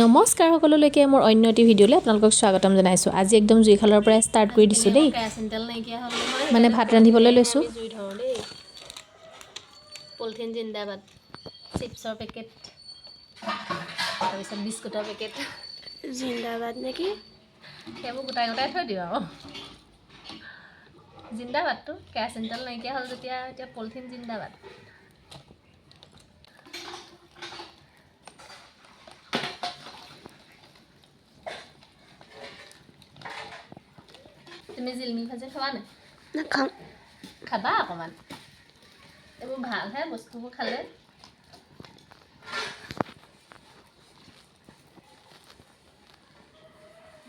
নমস্কাৰ সকলোলৈকে, মোৰ অন্য এটি ভিডিঅ'লৈ আপোনালোকক স্বাগতম জনাইছোঁ। আজি একদম জুইশালৰ পৰা ষ্টাৰ্ট কৰি দিছোঁ দেই। কেৰাচিন তেল নাইকিয়া হ'ল নহয়। মানে ভাত ৰান্ধিবলৈ লৈছোঁ। আমি জুই ধৰোঁ দেই। পলিথিন জিন্দাবাদ। চিপছৰ পেকেট, তাৰপিছত বিস্কুটৰ পেকেট। জিন্দাবাদ নেকি? সেইবোৰ গোটাই গোটাই থৈ দিওঁ আৰু জিন্দাবাদটো। কেৰাচিন তেল নাইকিয়া হ'ল যেতিয়া, এতিয়া পলিথিন জিন্দাবাদ। তুমি জিলমিল ভাজি খাবা নাই? নাখাওঁ। খাবা অকণমান, এইবোৰ ভালহে বস্তুবোৰ খালে।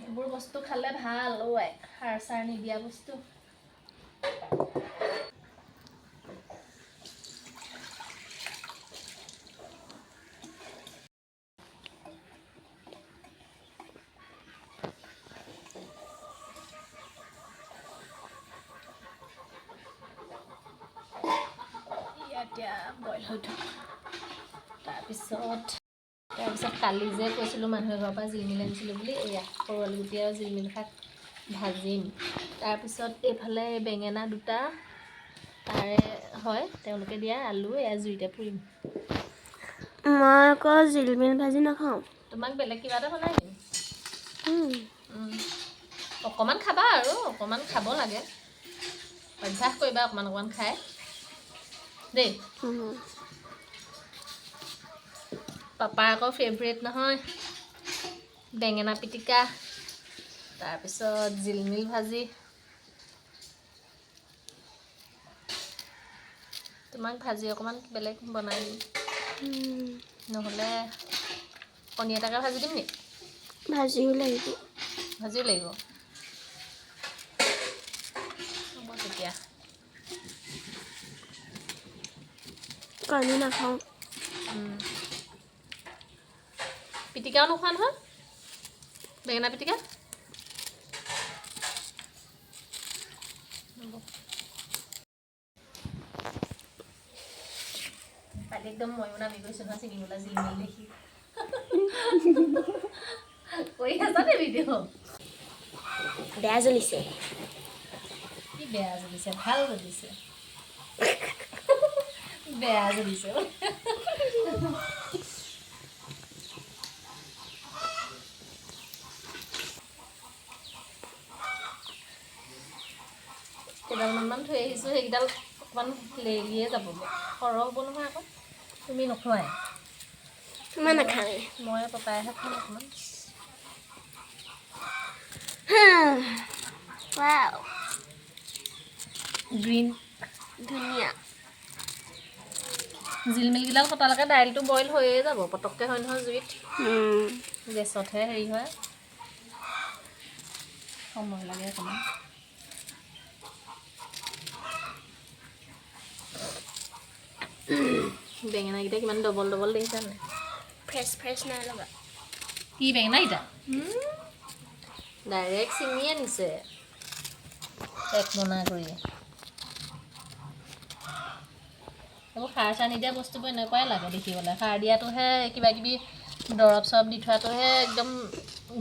এইবোৰ বস্তু খালে ভাল ঐ, সাৰ চাৰ নিদিয়া বস্তু। এতিয়া বইল হৈ থাক। তাৰপিছত কালি যে কৈছিলোঁ মানুহ এঘৰৰ পৰা জিলমিল আনিছিলোঁ বুলি, এয়া সৰু আলুগুটি আৰু জিলমিল শাক ভাজিম। তাৰপিছত এইফালে বেঙেনা দুটা তাৰে হয়, তেওঁলোকে দিয়া আলু, এয়া জুইতে পুৰিম। মই আকৌ জিলমিল ভাজি নাখাওঁ। তোমাক বেলেগ কিবা এটা বনাই দিম। অকণমান খাবা আৰু অকণমান খাব লাগে। অভ্যাস কৰিবা অকণমান অকণমান খাই দেই। পাপাৰ আকৌ ফেভৰেট নহয় বেঙেনা পিটিকা, তাৰপিছত জিলমিল ভাজি। তোমাক ভাজি অকণমান বেলেগ বনাই দিম। নহ'লে কণী এটাকে ভাজি দিম নি? ভাজিও লাগিব। ভাজিও লাগিব, হ'ব তেতিয়া। কণী নাখাওঁ। পিটিকাও নোখোৱা নহয়, বেঙেনা পিটিকা? হ'ব। কালি একদম ময়ো নামি গৈছোঁ নহয় ছিঙিবলৈ জিলমিল দেখি। কৰি আছা নে ভিডিঅ'? বেয়া জ্বলিছে। কি বেয়া জ্বলিছে? ভাল জ্বলিছে। বেয়া জ্বলিছে। কেইডালমানমান থৈ আহিছোঁ, সেইকেইডাল অকণমান লেৰেলিয়ে যাবগৈ, সৰহ হ'ব নহয় আকৌ। তুমি নোখোৱাই? মই নাখাওঁৱে। মই পাপাইহে খাম অকণমান। ৱাও। গ্ৰীণ। ধুনীয়া। জিলমিলকেইডাল কটালৈকে দাইলটো বইল হৈয়ে যাব পটককৈ, হয় নহয়? জুইত, গেছতহে হেৰি হয়, সময় লাগে অকণমান। বেঙেনাকেইটা কিমান ডবল ডবল দেখিছা নাই? ফ্ৰেছ ফ্ৰেছ নাই লগা। কি বেঙেনাকেইটা ডাইৰেক্ট ছিঙি আনিছে এক মোনা কৰি। এইবোৰ সাৰ চাৰ নিদিয়া বস্তুবোৰ এনেকুৱাই লাগে দেখিবলৈ। সাৰ দিয়াটোহে, কিবা কিবি দৰৱ চৰৱ দি থোৱাটোহে একদম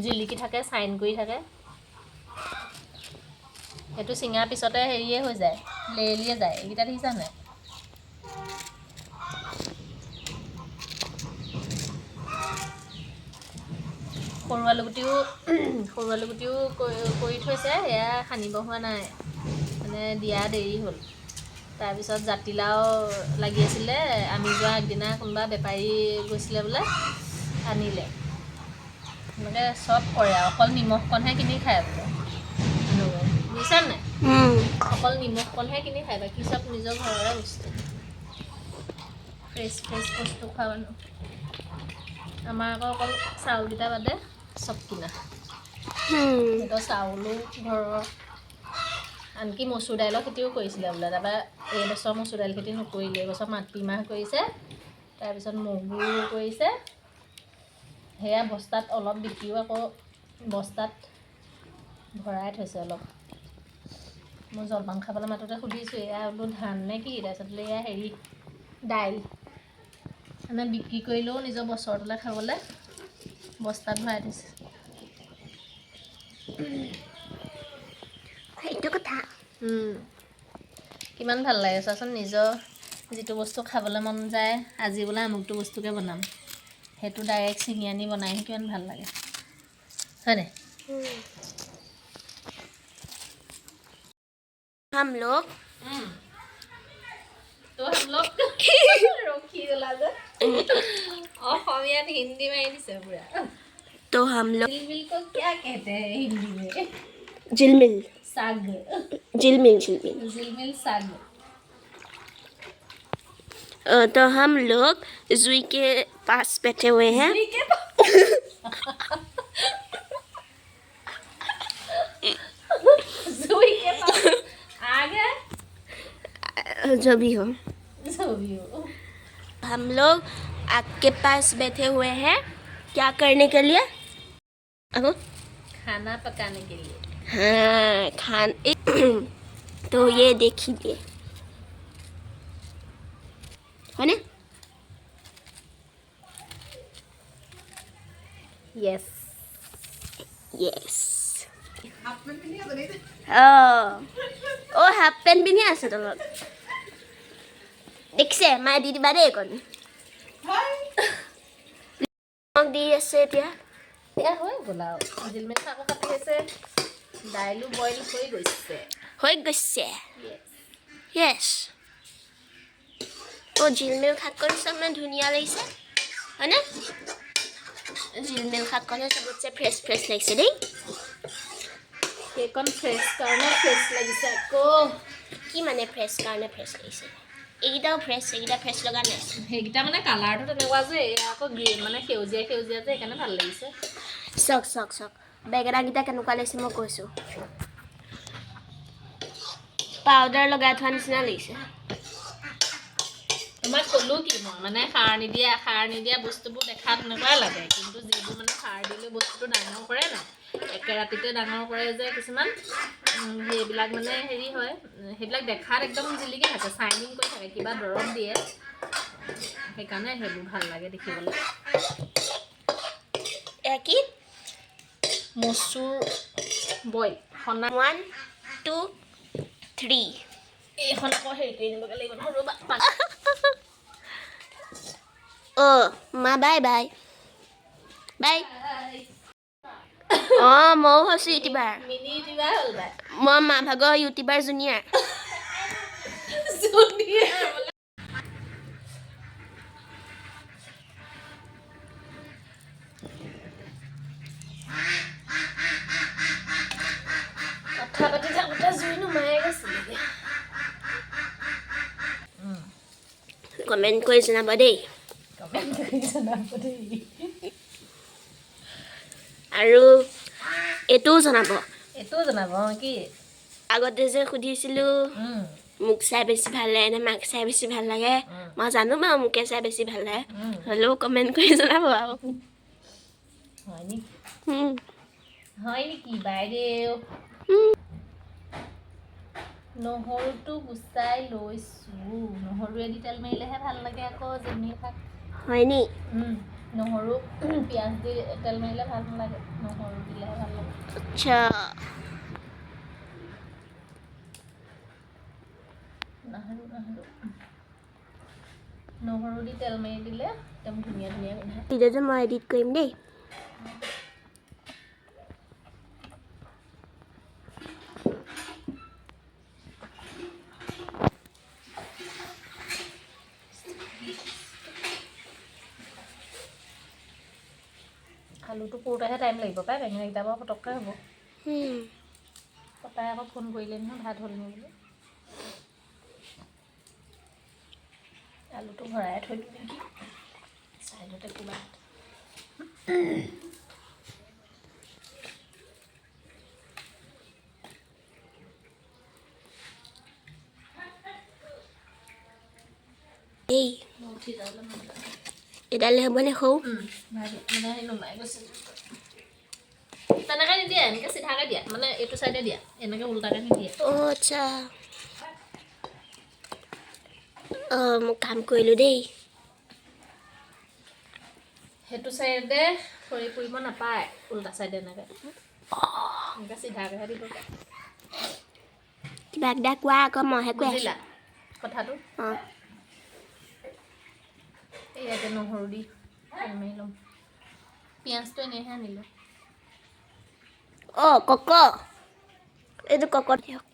জিলিকি থাকে, চাইন কৰি থাকে। সেইটো ছিঙাৰ পিছতে হেৰিয়ে হৈ যায়, লেৰেলিয়ে যায়। এইকেইটা দেখিছা নাই? সৰু আলুগুটিও কৰি থৈছে, সেয়া সানিব হোৱা নাই, মানে দিয়া দেৰি হ'ল। তাৰপিছত জাতিলাও লাগি আছিলে, আমি যোৱা আগদিনা কোনোবা বেপাৰী গৈছিলে বোলে, আনিলে। এনেকৈ চব কৰে আৰু অকল নিমখকণহে কিনি খায় বোলে মানুহবোৰে, বুজিছা নাই? অকল নিমখকণহে কিনি খায়, বাকী চব নিজৰ ঘৰৰে বস্তু। ফ্ৰেছ ফ্ৰেছ বস্তু খোৱা মানুহ। আমাৰ আকৌ অকল চাউলকেইটা বাদে চব কিনা। সিহঁতৰ চাউলো ঘৰৰ। আনকি মচুৰ দাইলৰ খেতিও কৰিছিলে বোলে। তাৰপৰা এইবছৰ মচুৰ দাইল খেতি নকৰিলে, এইবছৰ মাটিমাহ কৰিছে, তাৰপিছত মগু কৰিছে। সেয়া বস্তাত অলপ বিকিও আকৌ বস্তাত ভৰাই থৈছে অলপ। মই জলপান খাবলৈ মাতোতে সুধিছোঁ, এয়া বোলো ধান নে কি? তাৰপিছত বোলে এয়া হেৰি দাইল। মানে বিক্ৰী কৰিলেও নিজৰ বছৰটোলৈ খাবলৈ বস্তাত ভৰাই থৈছে। সেইটো কথা। কিমান ভাল লাগে চোৱাচোন, নিজৰ যিটো বস্তু খাবলৈ মন যায়, আজি বোলে আমুকটো বস্তুকে বনাম, সেইটো ডাইৰেক্ট ছিঙি আনি বনাইহি কিমান ভাল লাগে, হয়নে? हम लोग तो हम लोग ৰখি গ'লা যে, অসমীয়াত হিন্দী মাৰি দিছে পুৰা। तो हम लोग झिलमिल को क्या कहते हैं हिंदी में? झिलमिल। साग। झिलमिल, झिलमिल। झिलमिल साग। तो हम लोग जुई के पास बैठे हुए हैं। ठीक है, जुई के पास आ गए। जो भी हो। जो भी हो। हम लोग आग के पास बैठे हुए हैं, क्या करने के लिए अब? खाना पकाने के लिए। हाँ, खान तो ये देखिए, है ना? यस। यस। অ' হাফ পেণ্ট পিন্ধি আছে তলত, দেখিছে? মায়ে দি দিবা দেই অকণ। মোক দি আছে এতিয়া। এয়া হৈ গ'ল আৰু, জিলমিল শাকো কাটি আছে, দাইলো বইল হৈ গৈছে। হৈ গৈছে, য়েছ। অ' জিলমিল শাককণ চব ইমান ধুনীয়া লাগিছে, হয়নে? জিলমিল শাককণে চবতছে ফ্ৰেছ ফ্ৰেছ লাগিছে দেই। সেইকণ ফ্ৰেছ কাৰণে ফ্ৰেছ লাগিছে আকৌ। কি মানে ফ্ৰেছ কাৰণে ফ্ৰেছ লাগিছে? এইকেইটাও ফ্ৰেছ, এইকেইটা ফ্ৰেছ লগা নাই। সেইকেইটা মানে কালাৰটো তেনেকুৱা যে, এয়া আকৌ গ্ৰীণ, মানে সেউজীয়া সেউজীয়া যে, সেইকাৰণে ভাল লাগিছে। চাওক, চাওক, চাওক, বেঙেনাকেইটা কেনেকুৱা লাগিছে মই কৈছোঁ। পাউডাৰ লগাই থোৱা নিচিনা লাগিছে। তোমাক ক'লো কি মই, মানে সাৰ নিদিয়া বস্তুবোৰ দেখাত তেনেকুৱাই লাগে, কিন্তু যিবোৰ মানে সাৰ দিলে বস্তুটো ডাঙৰ কৰে নাই, একে ৰাতিতে ডাঙৰ কৰে যে কিছুমান, সেইবিলাক মানে হেৰি হয়, সেইবিলাক দেখাত একদম জিলিকি থাকে, চাইনিং কৰি থাকে, কিবা দৰৱ দিয়ে, সেইকাৰণে সেইবোৰ ভাল লাগে দেখিবলৈ। এয়া কি? মচুৰ বইল সনা। 1, 2, 3। এইখন আকৌ হেৰি কৰি আনিবগৈ লাগিব নহয়, ৰ'বা। অ' মা, বাই বাই বাই। অঁ, ময়ো হৈছোঁ ইউটিউবাৰ। মিনি ইউটিউবাৰ হ'ল তাই। মই মা ভাগৰ ইউটিউবাৰ জুনিয়ৰ। জুনিয়ৰ বোলে। কথা পাতি থাকোঁতে জুই নুমাই গৈছিলেগে। কমেণ্ট কৰি জনাব দেই। কমেণ্ট কৰি জনাব দেই। আৰু এইটোও জনাব। এইটোও জনাব, অঁ, কি? আগতে যে সুধিছিলোঁ, মোক চাই বেছি ভাল লাগে নে মাক চাই বেছি ভাল লাগে? মই জানো বাৰু মোকে চাই বেছি ভাল লাগে, হ'লেও কমেণ্ট কৰি জনাব আৰু। হয় নেকি? উম। হয় নেকি বাইদেউ? নহৰুটো গুচাই লৈছোঁ। নহৰুৱেদি তেল মাৰিলেহে ভাল লাগে আকৌ জিলমিল শাক। হয় নি? নহৰু পিঁয়াজ দি তেল মাৰিলে ভাল নালাগে, নহৰু দিলেহে ভাল লাগে। আচ্ছা। নহৰু নহৰু নহৰু দি তেল মাৰি দিলে একদম ধুনীয়া ধুনীয়া গোন্ধায়। ভিডিঅ'টো মই এডিট কৰিম দেই। আলুটো পুৰোঁতেহে টাইম লাগিব পাই, বেঙেনাকেইটা বাৰু পটককৈ হ'ব। পাপাই আকৌ ফোন কৰিলে নহয়, ভাত হ'ল নি বুলি। আলুটো ভৰাই থৈ দিওঁ নেকি ছাইডতে ক'ৰবাত? এই মই উঠি যাবলৈ মন যোৱা নাই। এডালে হ'বনে সৰু? ভাজি মানে সেই নুমাই গৈছে। তেনেকৈ নিদিয়া, এনেকৈ চিধাকৈ দিয়া, মানে এইটো চাইডে দিয়া, এনেকৈ উল্টাকৈ নিদিয়ে। অ' আচ্ছা। অঁ, মই কাম কৰিলোঁ দেই। সেইটো চাইডে। খৰি পুৰিব নাপায় উল্টা চাইডে, এনেকৈ এনেকৈ চিধাকৈহে দিব। কিবা কিবা কোৱা আকৌ, মইহে কৈ আছোঁ। বুজিলা কথাটো? অঁ। ইয়াতে নহৰু দি তেল মাৰি ল'ম। পিঁয়াজটো এনেইহে আনিলোঁ। অঁ, কক এইটো কক দিয়ক।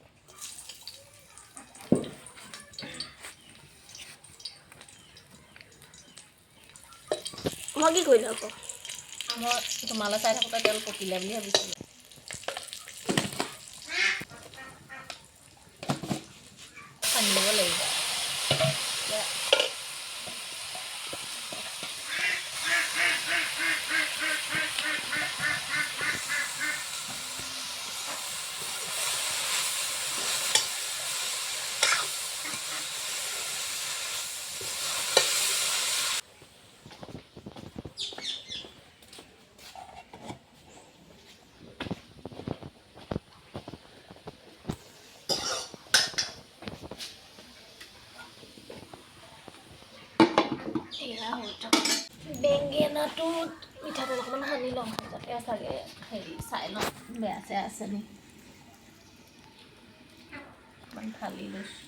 মই কি কৰিলোঁ আকৌ? মই তোমালৈ চাই থাকোঁতে তেল পকিলে বুলি ভাবিছিলোঁ। সানি ল'ব লাগিব এতিয়া। এয়া হৈ থকা বেঙেনাটোত মিঠাতেল অকণমান সানি লওঁ, যাতে চাগে হেৰি চাই লওঁ বেয়া চেয়া আছে নি। অকণমান ফালি লৈছোঁ,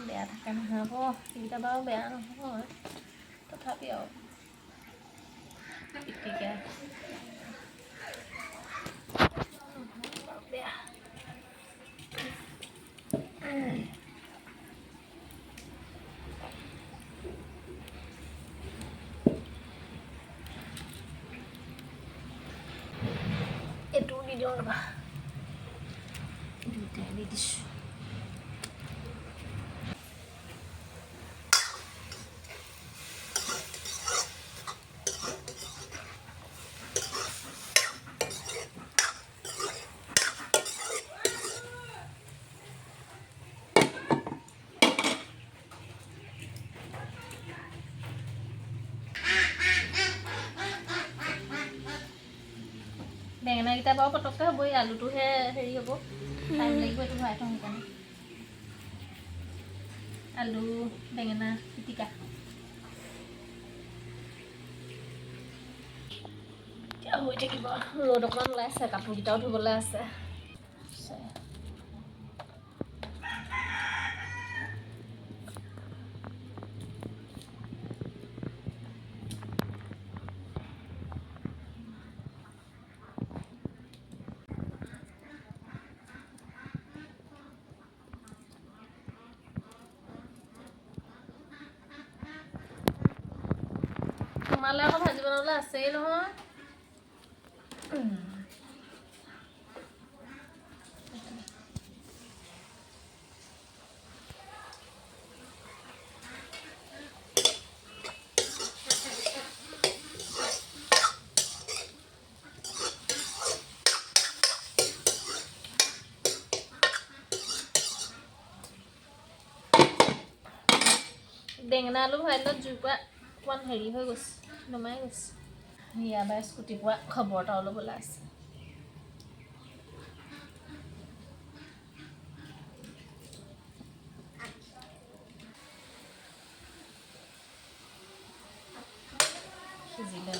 বেয়া থাকে নহয় আকৌ সেইকেইটা বাৰু বেয়া নহয়, তথাপি আৰু পিটিকা নহয় বাৰু বেয়া। এইটোও দি দিওঁ ৰ'বা, দুইটাই দি দিছোঁ। বেঙেনাকেইটা বাৰু পটককৈ হ'বই, আলুটোহে হেৰি হ'ব, টাইম লাগিব। এইটো ভৰাই থওঁ সেইকাৰণে। আলু বেঙেনা পিটিকা এতিয়া হৈ থাকিব। ৰ'দ অকণমান ওলাইছে, কাপোৰকেইটাও ধুবলৈ আছে। তোমালৈ আকৌ ভাজি বনাবলৈ আছেই নহয়। বেঙেনা আলু ভৰাই দিলত জুই পৰা অকণমান হেৰি হৈ গৈছে, নমাই গৈছে। ইয়াৰ স্কুটি পোৱা খবৰ এটাও ল'বলৈ আছে। সিজিলে।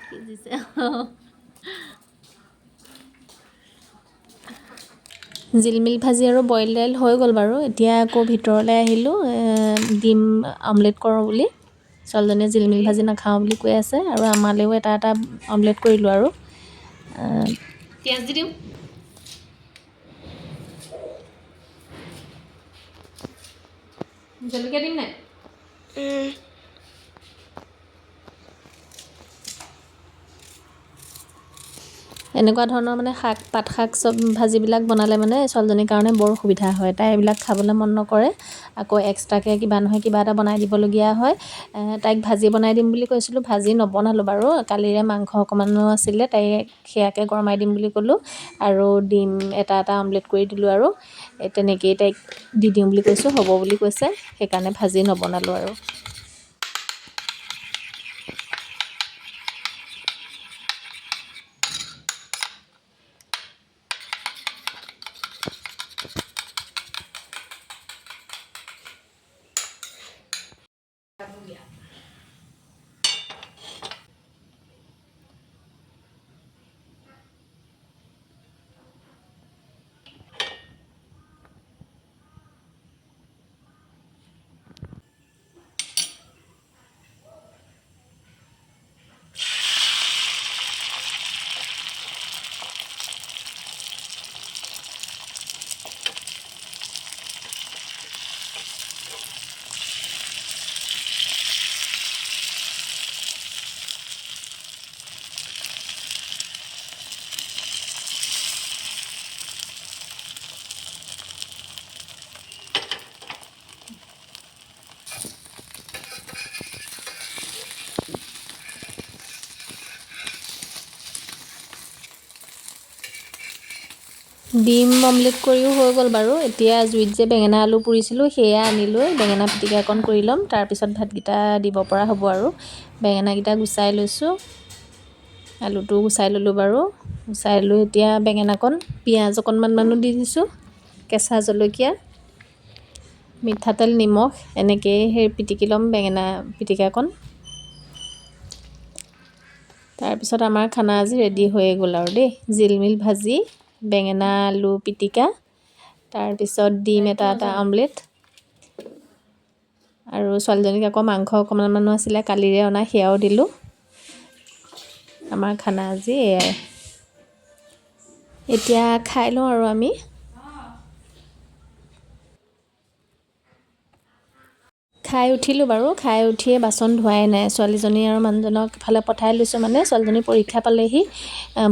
সিজিছে। জিলমিল ভাজি আৰু বইল দাইল হৈ গ'ল বাৰু। এতিয়া আকৌ ভিতৰলৈ আহিলোঁ, ডিম অমলেট কৰোঁ বুলি। ছোৱালীজনীয়ে জিলমিল ভাজি নাখাওঁ বুলি কৈ আছে আৰু আমালৈও এটা এটা অমলেট কৰিলোঁ আৰু। পিঁয়াজ দি দিওঁ। জলকীয়া দিম নাই? এনেকুৱা ধৰণৰ মানে শাক, পাত শাক চব ভাজিবিলাক বনালে মানে ছোৱালীজনীৰ কাৰণে বৰ সুবিধা হয়। তাই এইবিলাক খাবলৈ মন নকৰে, আকৌ এক্সট্ৰাকৈ কিবা নহয় কিবা এটা বনাই দিবলগীয়া হয়। তাইক ভাজি বনাই দিম বুলি কৈছিলোঁ, ভাজি নবনালোঁ বাৰু। কালিৰে মাংস অকণমানো আছিলে, তাইক সেয়াকে গৰমাই দিম বুলি ক'লোঁ আৰু ডিম এটা এটা অমলেট কৰি দিলোঁ আৰু তেনেকেই তাইক দি দিওঁ বুলি কৈছোঁ, হ'ব বুলি কৈছে, সেইকাৰণে ভাজি নবনালোঁ আৰু। ডিম অমলেট কৰিও হৈ গ'ল বাৰু। এতিয়া জুইত যে বেঙেনা আলু পুৰিছিলোঁ সেয়া আনি লৈ বেঙেনা পিটিকা অকণ কৰি ল'ম, তাৰপিছত ভাতকেইটা দিব পৰা হ'ব আৰু। বেঙেনাকেইটা গুচাই লৈছোঁ, আলুটোও গুচাই ল'লোঁ বাৰু। গুচাই লৈ এতিয়া বেঙেনাকণ পিঁয়াজ অকণমান মানো দি দিছোঁ, কেঁচা জলকীয়া, মিঠাতেল, নিমখ, এনেকৈয়ে সেই পিটিকি ল'ম বেঙেনা পিটিকাকণ। তাৰপিছত আমাৰ খানা আজি ৰেডি হৈয়ে গ'ল আৰু দেই। জিলমিল ভাজি, বেঙেনা আলু পিটিকা, তাৰপিছত ডিম এটা এটা অমলেট, আৰু ছোৱালীজনীক আকৌ মাংস অকণমানো আছিলে কালিৰে অনা, সেয়াও দিলোঁ। আমাৰ খানা আজি এয়াই। এতিয়া খাই লওঁ আৰু আমি। খাই উঠিলোঁ বাৰু, খাই উঠিয়ে বাচন ধোৱাই নাই। ছোৱালীজনী আৰু মানুহজনক এফালে পঠাই লৈছোঁ, মানে ছোৱালীজনী পৰীক্ষা পালেহি,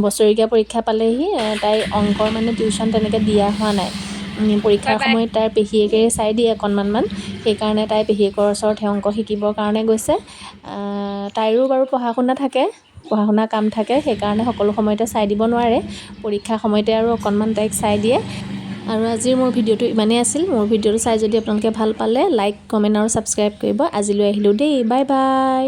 বছৰেকীয়া পৰীক্ষা পালেহি। তাই অংকৰ মানে টিউশ্যন তেনেকৈ দিয়া হোৱা নাই। পৰীক্ষাৰ সময়ত তাইৰ পেহীয়েকে চাই দিয়ে অকণমানমান, সেইকাৰণে তাই পেহীয়েকৰ ওচৰত সেই অংক শিকিবৰ কাৰণে গৈছে। তাইৰো বাৰু পঢ়া শুনা থাকে, পঢ়া শুনা কাম থাকে, সেইকাৰণে সকলো সময়তে চাই দিব নোৱাৰে। পৰীক্ষাৰ সময়তে আৰু অকণমান তাইক চাই দিয়ে। আৰু আজিৰ মোৰ ভিডিঅ'টো ইমানেই আছিল। মোৰ ভিডিঅ'টো চাই যদি আপোনালোকে ভাল পালে লাইক, কমেণ্ট আৰু ছাবস্ক্ৰাইব কৰিব। আজিলৈ আহিলোঁ দেই, বাই বাই।